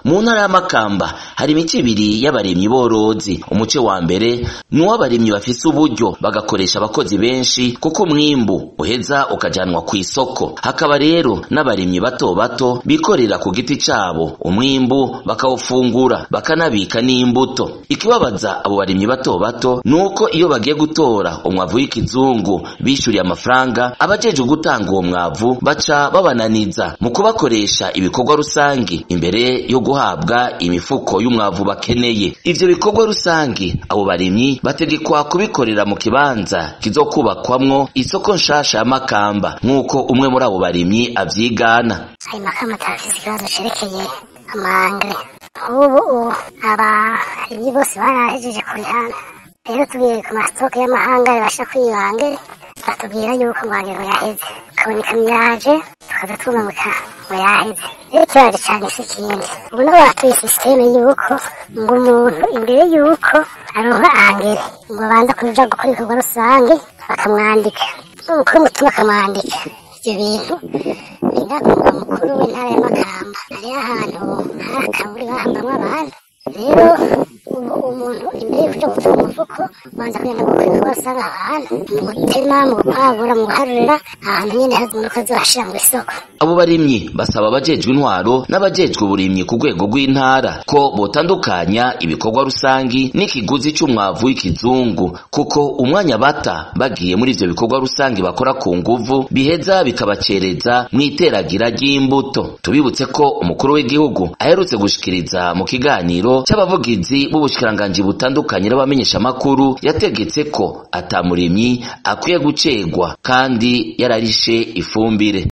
Mu ntara y'Amakamba hari imice ibiri y'abarimyi borozi. Umuce wa mbere ni uw'abarimyi bafise uburyo bagakoresha abakozi benshi kuko umwimbu uheza ukajanwa ku isoko. Hakaba rero n'abarimyi bato bato bikorera ku giti cabo umwimbu bakawufungura bakanabika n'imbuto. Ikibabaza abo barimyi bato bato nuko iyo bagiye gutora umwavu w'ikizungu bishuriye amafaranga, abajejwe gutanga uwo mwavu baca babananiza mu kubakoresha ibikorwa rusangi imbere yo guhabwa imifuko y'umwavu bakeneye. Ivyo bikorwa rusangi abo barimyi bategekwa kubikorera mu kibanza kizokubakwamwo isoko nshasha ya Makamba, nk'uko umwe muri abo barimyi avyigana. Ayo Makamba turafise ikibazo cerekeye amangre. Ubu abarimyi bose barahejeje kuriha, rero tugiye ku masitoke y'amahanga bibasha kwibangere, batubwira yuko ngo yaheze, ukabona ikamyo yaje tukaza tumanuka ngo yaheze. Rero ikibazo cane si ikindi, ubu nabo batuye sisiteme yuko ngo umuntu imbere yuko aronka angere ngo abanza kuja gukora ibikorwa rusange bakamwandika, n'umukuru w'umutumba akamwandika. Ivyo bintu bindakunda mukuru w'intara ya Makamba, hariho ahantu hari akaburi bahambamwo abantu. Rero ubu umuntu imbere yo kuja gutora umufuko ubanza kugenda gukora ibikorwa rusange ahantu, mu gutema, mu gukwabura, mu guharurira, ahantu nyene haza umukozi bashira mw'isoko. Abo barimyi basaba abajejwe intwaro n'abajejwe uburimyi ku rwego rw'intara ko botandukanya ibikorwa rusangi n'ikiguzi c'umwavu w'ikizungu, kuko umwanya bata bagiye muri ivyo bikorwa rusangi bakora ku nguvu biheza bikabacereza mw'iteragira ry'imbuto. Tubibutse ko umukuru w'igihugu aherutse gushikiriza mu kiganiro c'abavugizi b'ubushikiranganji butandukanye n'abamenyeshamakuru, yategetse ko ata murimyi akwiye gucegwa kandi yararishe ifumbire.